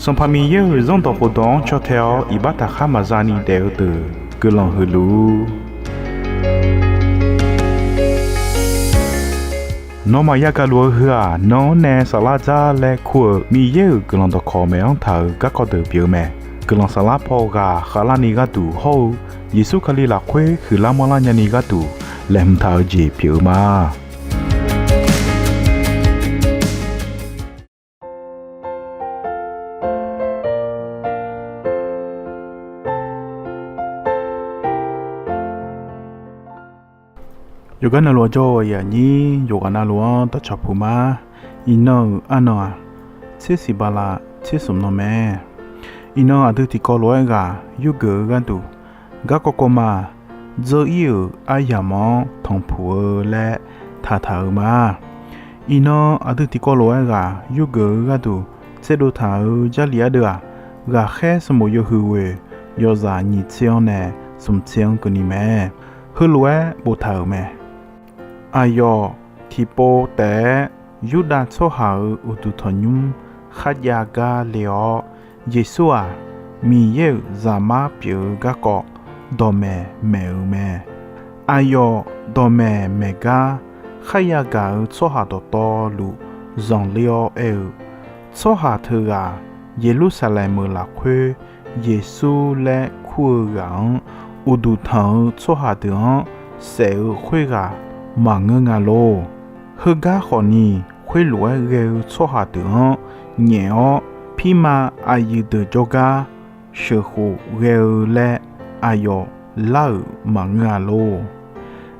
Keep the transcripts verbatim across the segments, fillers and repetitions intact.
Sanqpaq Miqyaer-euq Zanrdawq khofdawq-anr caw tae-awr iqbax taqkhar maqza ni daef-eu deuq guiqlanq huiq luf-ur. Nawmaf yagaq luf-eu heu-aq, nan-anr nae saflar dzar laer kur-euq Miqyaer-euq guiqlanq dawqkawq maeq-anr taq-euq garkawv deuq pyeuf-eu mae. Guiqlanq saflar paw ghaq khavlarni gharduq hawr-eu Yeqsur Kali lafkhoer huiqlar manrlar nyani gharduq laeqhmq taq-eu jeq pyeuf-eu ma. Yawqgar navluf-anr jawr-eu aqyuif aqnyir, yawqghaq navluf-anr dawqcawq puq ma. Iqnan-euq arnan-aq, tser siq bala tser smq nan mae. Iqnan aqdui tiqkawv lof-aer ghaq yurgeuf-eu gharduq, garkawv kawv ma, dzeur-ir-euq aryamq-anr tanqpuq-eu laer taqtaq-euq ma. Iqnan aqdui tiqkawv lof-aer ghaq yurgeuf-eu gharduq tserdov taq-euq Jarlif ardeuv-aq, ghaqkhaer sanqbof yawhuiq ghoeq yawzaq nyiq tser-anr nae smq tser-anr keuvni mae. Heulof-aer boftaq-euq mae. Aqyawf tiqpov taef-aer Yurdav tsawrhaq-euq uqduq tanqnymr kharjav gar le-awr, Yeqsur-aq, Miqyaer-euq Zaqmar pyeuf-eu garkawv dawqmaeq maeq-euq mae. Aqyawf dawqmaeq maeq gar kharya gaq-euq tsawrhaq dawqtawvluf zanqler-awr aer-eu, Tsawrhaq teughaq Yeqlursaqlaeq meuq lafkhoer Yeqsur laer kur-eu ghaq-anr uqduq tanq-eu tsawrhaq deuq-anr saef-eu khoerghaq maqngeur nga lor. Heugar khawfni, khoerlof-aer ghae-eu tsawrhaq deuq-anr nyaef-awr, pirma aqyuif deuq jawrgar sheuqkhof ghae-eu laer aqyawf lar-euq maqngeur-a lor.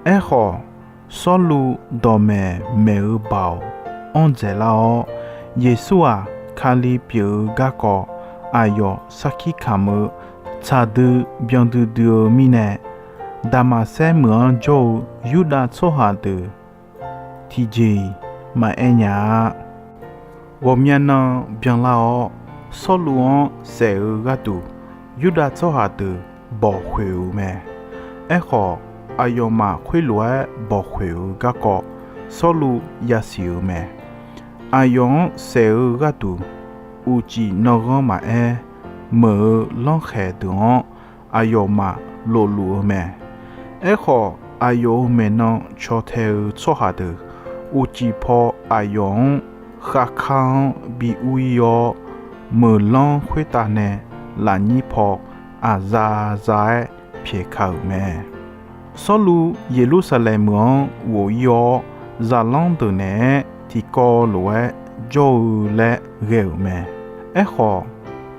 Aerkhawf, Sawrluv dawqmaeq maeq-eu baoq anr dzaeqlar-awr, Yeqsur-aq, Kali pyeuf-eu garkawv aqyawf sarkir kamq-eu tsaq dui byan duidui-eu mirnae, Daqmaqsaer meuq-anr jawr-eu Yurdav tsawrhaq deuq tiqjeq-iq maqaer nya-a. Ghawqmya nan byanlar-awr, Sawrluv-anr saef-eu gharduq Yurdav tsawrhaq deuq bawq khoeq-euq mae. Aerkhawf, aqyawfmaf khoerlof-aer bawq khoeq-euq garkawv Sawrluv yasiq-euq mae. Aqyawf-anr saef-eu gharduq uqcif nanghanr maqaer, meuq-eu lanrkhaeq deuq-anr aqyawfmaf lofluf-eu mae. Aerkhawf, aqyawf-euq maeqnan caw tae-eu tsawrhaq deuq uqcif paw aqyawf-anr khavkar-anr bi ur-ir-awr, meuq lanr khoertav nae lafnyir paw aqza za-aer pyaeq ka-euq mae. Sawrluv Yeqlursaqlaeq meuq-anr ghof-ir-awr, zaqlanr deuq naeq-aer tiqkawv lof-aer jawr-eu laer ghae-euq mae. Aerkhawf,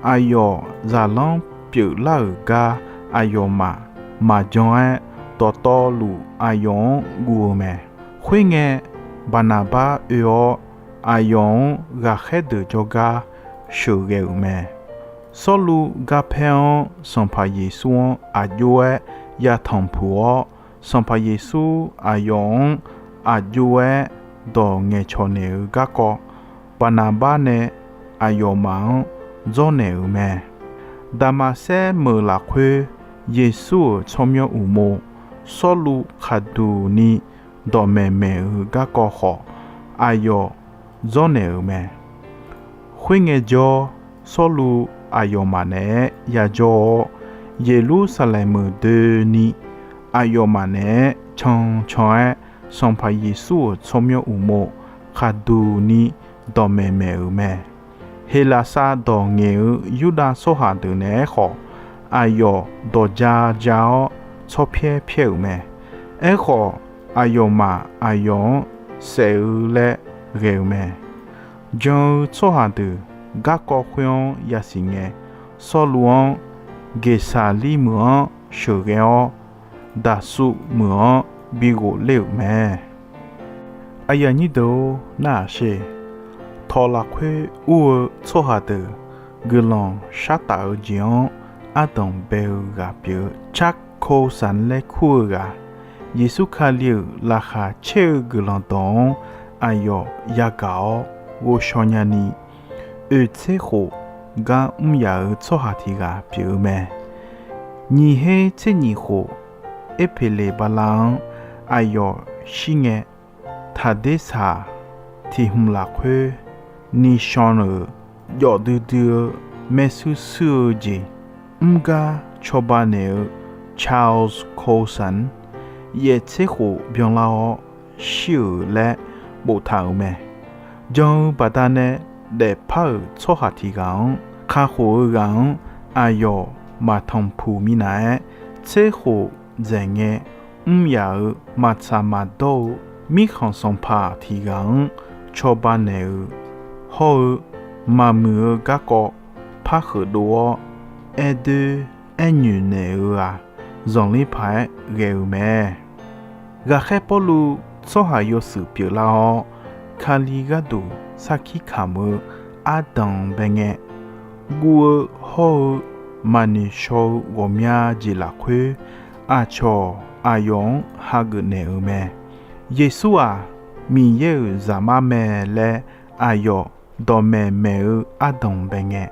aqyawf zaqlanr pyeuflar-euq gar aqyawfmaf maqjan-aer, dawqtawvluf aqyawf-anr guv-eu mae. Khoerngae, Baqnaqbar oe-awr, aqyawf-anr ghaqkhaer deuq jawrgar sheuqghae-euq mae. Sawrluv garpaer-anr Sanqpaq Yeqsur-anr aqjox-aer yatanq puq-awr, Sanqpaq Yeqsur aqyawf-anr aqjox-aer dawq ngaeqcawq naeq-eu garkawv, Baqnaqbar nae aqyawfmaf-anr dzawrnaeq-euq mae. Daqmaqsaer meuq lafkhoer Yeqsur-euq tsawrmyanr uqmov Sawrluv khaqduq ni dawqmaeq maeq-eu garkawv khawf, aqyawf dzawrnaeq-euq mae. Khoerngae jawr, Sawrluv aqyawfmaf naeq-aer yajawr-awr, Yeqlursaqlaeq meuq doeni aqyawfmaf naeq-aer cancan-aer, Sanqpaq Yeqsur-euq tsawrmyanr uqmov khaqduq ni dawqmaeq maeq-euq mae. Heqlaqsar dawq ngaeq-eu Yurdav tsawrhaq deuq naeq-aer khawf, aqyawf dawq ja ja-awr tsawrpyaer pyaer-euq mae. Aerkhawf, aqyawfmaf aqyawf-anr saef-eu laer ghae-euq mae. Jan-eu tsawrhaq deuq garkawv khoer-anr yasiq ngae, Sawrluv-anr Geqsaqlir meuq-anr sheuqghae-awr, Daqsuv meuq-anr bi ghofler-euq mae. Aqyuif aqnyir deuq-or, nar-aq sher. Tawq lafkhoer ur-eu tsawrhaq deuq guiqlanq shar taf-eu jeq-anr ardanq bae-eu ghaq pyeuf-eu Carkosaq laer kur-eu ghaq, Yeqsur Kali-euq laqkhaq caer-eu guiqlanq dawq-anr aqyawf yagaq-awr ghovshaw nyani, oeq tser khof gar mr yaf-euq tsawrhaq tiq ghaq pyeuf-eu mae. Nyiq her tser nyiq khof, Erpeqleq bala-anr aqyawf shir ngae, Taqdersaq tiq hmq lafkhoer, nishan-euq jawf duidui-eu maershuir shuir-eu jeq mrgar cawba naeq-eu Charles Colson yaeq tser khof byanlar-awr shir-euq laer boftaq-euq mae. Jan-eu baqdanae daefpar-euq tsawrhaq tiq ghaq-anr kakhof-eu ghaq-anr aqyawf maqtanqpuq minav-aer, tser khof dzaeq ngae mr yaf-euq maqtsaq maqdawr-eu mirkhanq sanqpaq tiq ghaq-anr cawba naeq-euq hawr-eu maqmuiq-eu garkawv par kheufdov-awr, aer doer aer nyoeq naeq-euq-aq, zanqler paq-aer ghae-euq mae. Ghaqkhaer Pawrluv tsawrhaq yawshuif pyeuflar-awr, Kali gharduq sarkir kamq-eu ardanq bae ngae, guv-eu hawr-eu maqnoeq shaw-eu ghawqmya jeq lafkhoer, aqcawq aqyawf-anr hageuf naeq-euq mae. Yeqsur-aq, Miqyaer-euq Zaqmar mae laer aqyawf dawqmaeq maeq-eu ardanq bae ngae,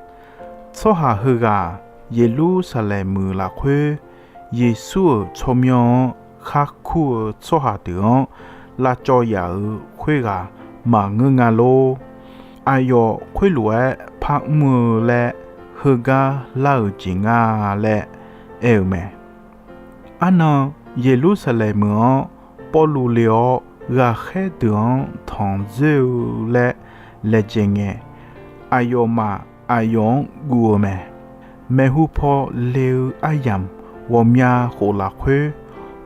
tsawrhaq heughaq Yeqlursaqlaeq meuq lafkhoer Yeqsur-euq tsawrmyanr-anr khar kur-eu tsawrhaq deuq-anr lavcawv yaf-euq khoerghaq maqngeur nga lor. Aqyawf khoerlof-aer par mr-eu laer heugar lar-euq jeq nga laer aer-eu mae. Arnan Yeqlursaqlaeq meuq-anr Pawrluv le-awr, ghaqkhaer deuq-anr tanq dzoer-eu laer laejae ngae, aqyawfmaf aqyawf-anr guv-eu mae. Maeqhu paw le-eu aryamq ghawqmya khof lafkhoer,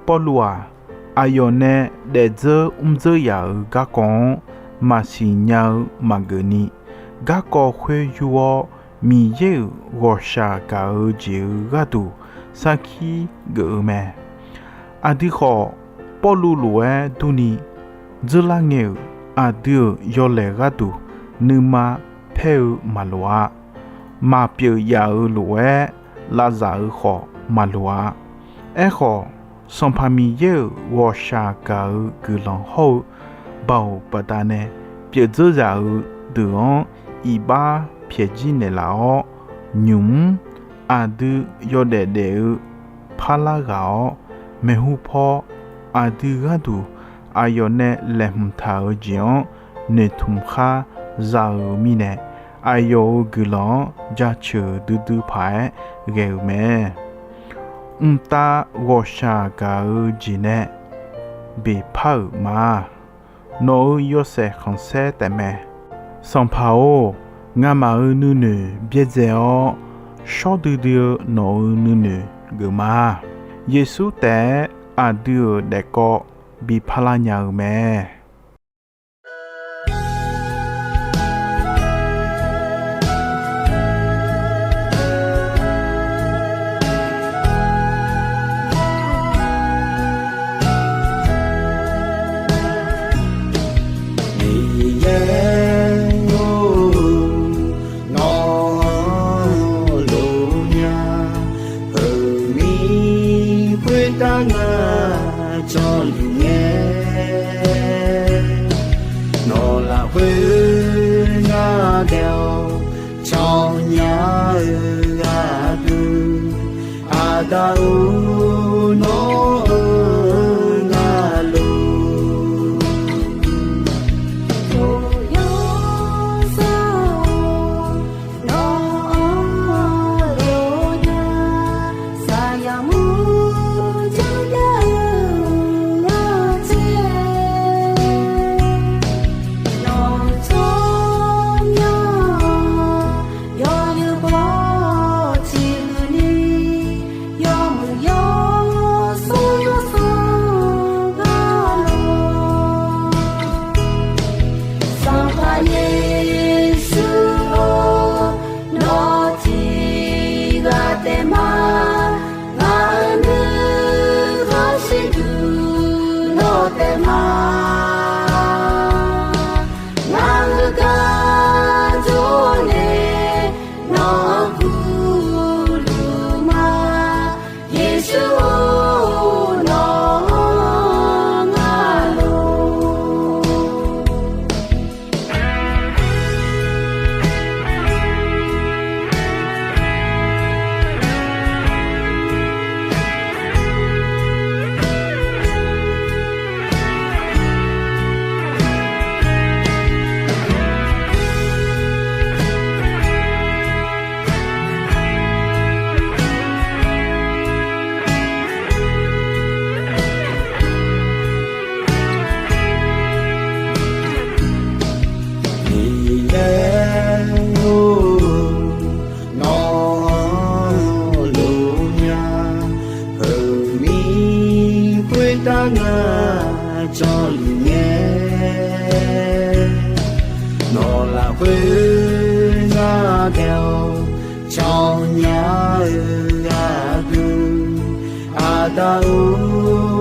Pawrluv-aq, aqyawf nae daefdzeur mrdzeur yaf-euq garkawv-anr maqsiq nya-eu maqgeuf ni, garkawv khoer yur-awr, Miqyaer-euq ghawqshaq gaq-eu jeq-euq gharduq sarkir geuf-eu mae. Aqdui khawf, Pawrluv lof-aer durni, dzeurlar ngae-euq aqdui-euq yawlaeq gharduq nuima paer-eu maqloq-a. Maqpyeuf yaf-euq lof-aer lavzaq-eu khawf maqloq-a. Aerkhawf, Sanqpaq Miqyaer-euq ghawqshaq gaq-eu guiqlanq hawr-eu baoq baqdanae pyeuf dzeur zaq-eu deuq-anr iqbax pyaeq jir naeqlaf-awr, nymq mr aqdui yawdaef daef-eu parlar ghaq-awr, maeqhu paw aqdui gharduq aqyawf nae laeqhmq taq-eu jeq-anr noeqtmq khar za-euq mirnae, aqyawf-euq guiqlanq-anr jaceuq duidui paq-aer ghae-euq mae. Mqtav ghawqshaq gaq-eu jeq nae beqpar-euq ma. Nawq-euq yawshaef khanqsaer taefmae. Sanqpaq-or, ngamaf-euq nuinoeq byaerdzae-awr, shawr duidui-eu nawq-euq nuinoeq geuf ma. Yeqsur taef-aer aqdui-euq daefkawv bi parlar nya-eu mae. Miqyaer-or, nawq-anr lof nya, heuni khoertav ngar cawluf ngae, nawq lafkhoer ngar daef-awr cawnya-eu gharduq, Aqda-or, nawr-eu ngar luf, yawsanr-or, nawr-anr lof nya, saqyaq mur janrjav-eu ghaq tser, nawq-eu tsawrmyanr yawzeu baw tiqhuiq ni, yawmuiq yawsur yawsanr gar luf, Sanqpaq Yeqsur-or, nawq tiq ghaq taef ma. Ngaq-euq nuikhanr shirduq nawq taef ma. Ngaq-euq gar jawr nae nawq-anr gurluf ma. Yeqsur-or, nawq-anr ngar luf. Khoernar dae-awr cawnya-eu aqdui, Aqda-or,